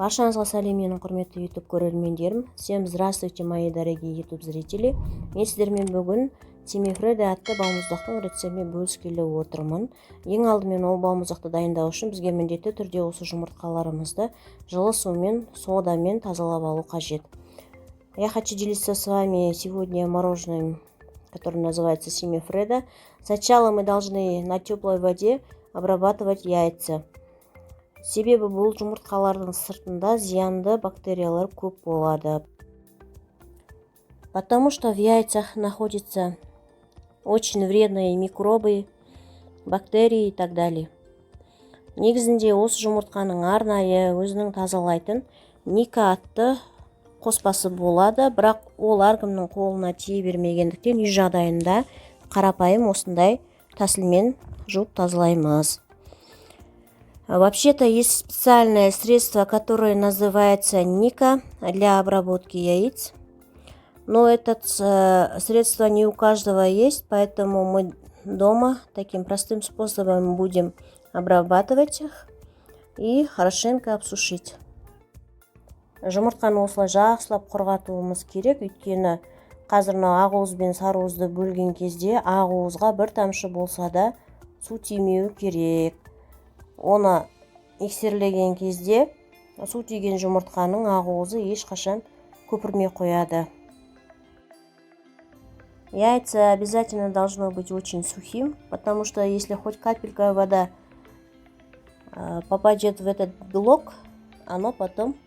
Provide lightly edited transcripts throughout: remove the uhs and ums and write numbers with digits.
Баршаңызға сәлем, менің құрметті YouTube көрермендерім! Всем здравствуйте, мои дорогие YouTube зрители! Мен сіздермен бүгін семифредо атты балмұздақтың рецептімен бөліскелі отырмын. Ең алдымен ол балмұздақты дайындау үшін бізге міндетті түрде осы жұмыртқаларымызды жылы сумен, содамен тазалап алу қажет. Я хочу делиться с вами сегодня мороженым, которое называется семифредо. Сначала мы должны на теплой воде обрабатывать яйца, себебі бұл жұмыртқалардың сыртында зиянды бактериялар көп болады, потому что в яйцах находятся очень вредные микробы, бактерии и так далее. Негізінде осы жұмыртқаның арнайы өзінің тазалайтын Ника атты қоспасы болады, бірақ ол әркімнің қолына тие бермегендіктен, үй жағдайында қарапайым осындай тәсілмен жуып тазалаймыз. Вообще-то есть специальное средство, которое называется Ника, для обработки яиц. Но это средство не у каждого есть, поэтому мы дома таким простым способом будем обрабатывать их и хорошенько обсушить. Жұмыртқаны осылай жақсылап құрғатуымыз керек, өйткені қазір мынау ақуыз бен сарыуызды бөлген кезде ақуызға бір тамшы болса да су тимеуі керек. Оны миксерлеген кезде су тиген жұмыртқаның ақуызы ешқашан көпірмей қояды. Яйца обязательно должно быть очень сухим, потому что если хоть капелька вода попадет в этот белок, оно потом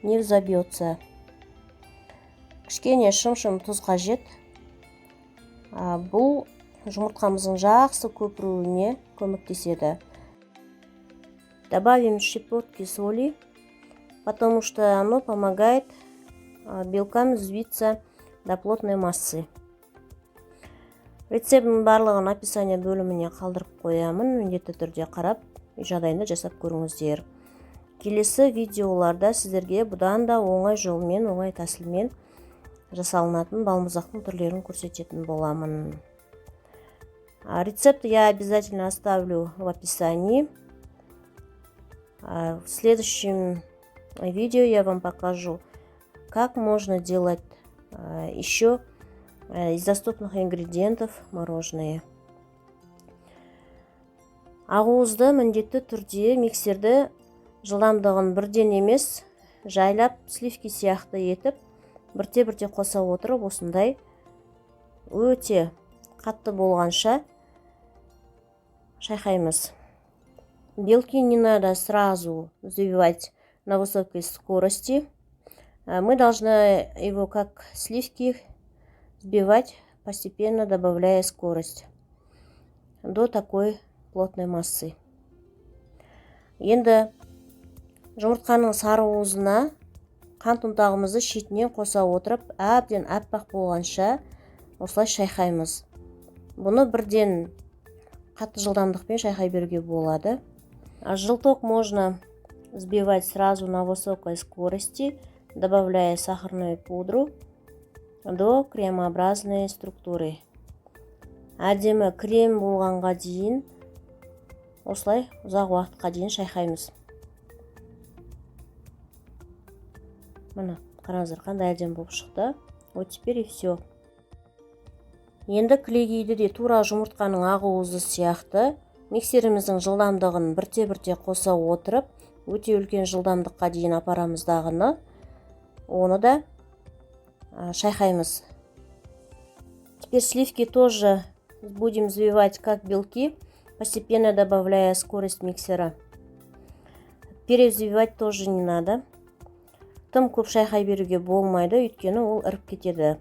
не взобьется. Кішкене шым-шым тұз қажет. Бұл жұмыртқамыздың жақсы көпіруіне көмектеседі. Добавим щепотки соли, потому что оно помогает белкам взбиться до плотной массы. Рецептінің барлығын описание бөліміне қалдырып қоямын, міндетті түрде қарап, үй жағдайында жасап көріңіздер. Келесі видеоларда сіздерге бұдан да оңай жолмен, оңай тәсілмен жасалынатын балмұздақтың түрлерін көрсететін боламын. Рецепт я обязательно оставлю в описании. В следующем видео я вам покажу, как можно делать еще из доступных ингредиентов мороженое. Ақуызды міндетті түрде миксерді жылдамдығын бірден емес, жайлап, сливки сияқты етіп, бірте-бірте қоса отырып, осындай өте қатты болғанша шайқаймыз. Белки не надо сразу взбивать на высокой скорости. Мы должны его, как сливки, взбивать, постепенно добавляя скорость до такой плотной массы. Енді жұмыртқаның сары уызына қант ұнтағымызды шетінен қоса отырып, әбден аппақ болғанша осылай шайқаймыз. Бұны бірден қатты жылдамдықпен шайқай беруге болады. Желток можно взбивать сразу на высокой скорости, добавляя сахарную пудру до кремообразной структуры. Әдемі крем болғанға дейін осылай ұзақ уақытқа дейін шайқаймыз. Міне, қараңыздар, қандай әдемі болып шықты. Вот теперь и все. Енді кілегейді де тура жұмыртқаның ақуызы сияқты миксеріміздің жылдамдығын бірте-бірте қоса отырып, өте үлкен жылдамдыққа дейін апарамыз дағыны, оны да шайқаймыз. Теперь сливки тоже будем взбивать, как белки, постепенно добавляя скорость миксера. Перевзбивать тоже не надо. Тым көп шайқай беруге болмайды, өйткені ол іріп кетеді.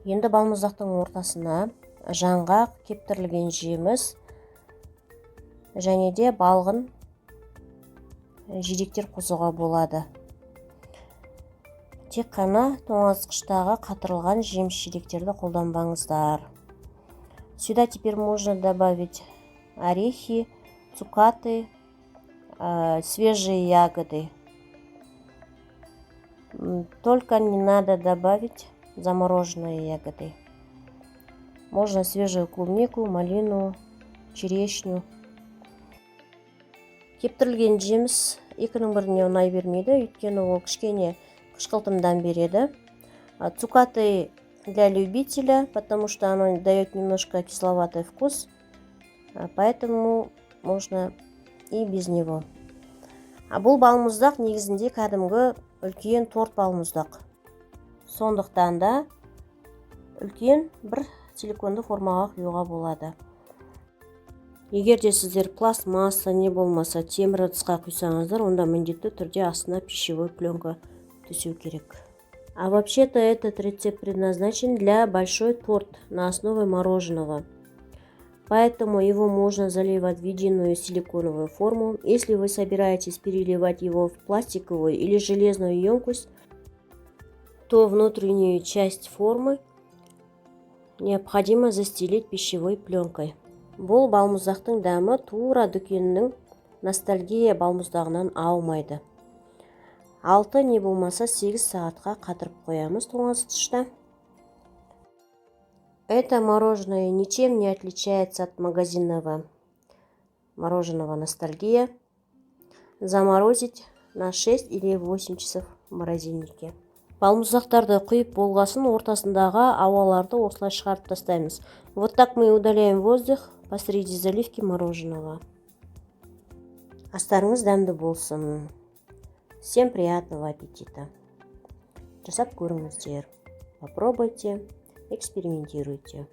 Енді балмұздақтың ортасына жаңғақ, кептірілген жеміс және де балғын жидектер қосуға болады. Тек қана тоңазытқыштағы қатырылған жеміс жидектерді қолданбаңыздар. Сюда теперь можно добавить орехи, цукаты, свежие ягоды. Только не надо добавить замороженные ягоды. Можно свежую клубнику, малину, черешню. Кептірілген жеміс екінің біріне ұнай бермейді, өйткені ол кішкене қышқылтым дәм береді. Цукаты для любителя, потому что оно дает немножко кисловатый вкус, поэтому можно и без него. А бұл балмұздақ негізінде кәдімгі үлкен торт балмұздақ, сондықтан да үлкен бір силиконды формаға құюға болады. Егер де сіздер пластмасса не болмаса темір ыдысқа құйсаңыздар, онда міндетті түрде астына пищевой пленка төсеу керек. А вообще-то этот рецепт предназначен для большой торт на основе мороженого. Поэтому его можно заливать в единую силиконовую форму. Если вы собираетесь переливать его в пластиковую или железную емкость, то внутреннюю часть формы необходимо застелить пищевой пленкой. Бұл балмұздақтың дәмі тура дүкеннің «Ностальгия» балмұздағынан аумайды. 6 не болмаса 8 сағатқа қатырып қоямыз тоңазытқышта. Это мороженое ничем не отличается от магазинного мороженого «Ностальгия». Заморозить на 6 или 8 часов в морозильнике. Балмұздақтарды құйып болғасын, ортасындағы ауаларды осылай шығарып тастаймыз. Вот так мы удаляем воздух посреди заливки мороженого. Астарыңыз дәмді болсын! Всем приятного аппетита! Жасап көріңіздер, попробуйте, экспериментируйте.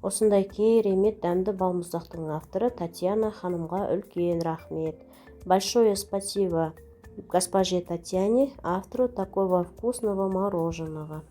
Осындай керемет дәмді балмұздақтың авторы Татьяна ханымға үлкен рахмет. Большое спасибо госпоже Татьяне, автору такого вкусного мороженого.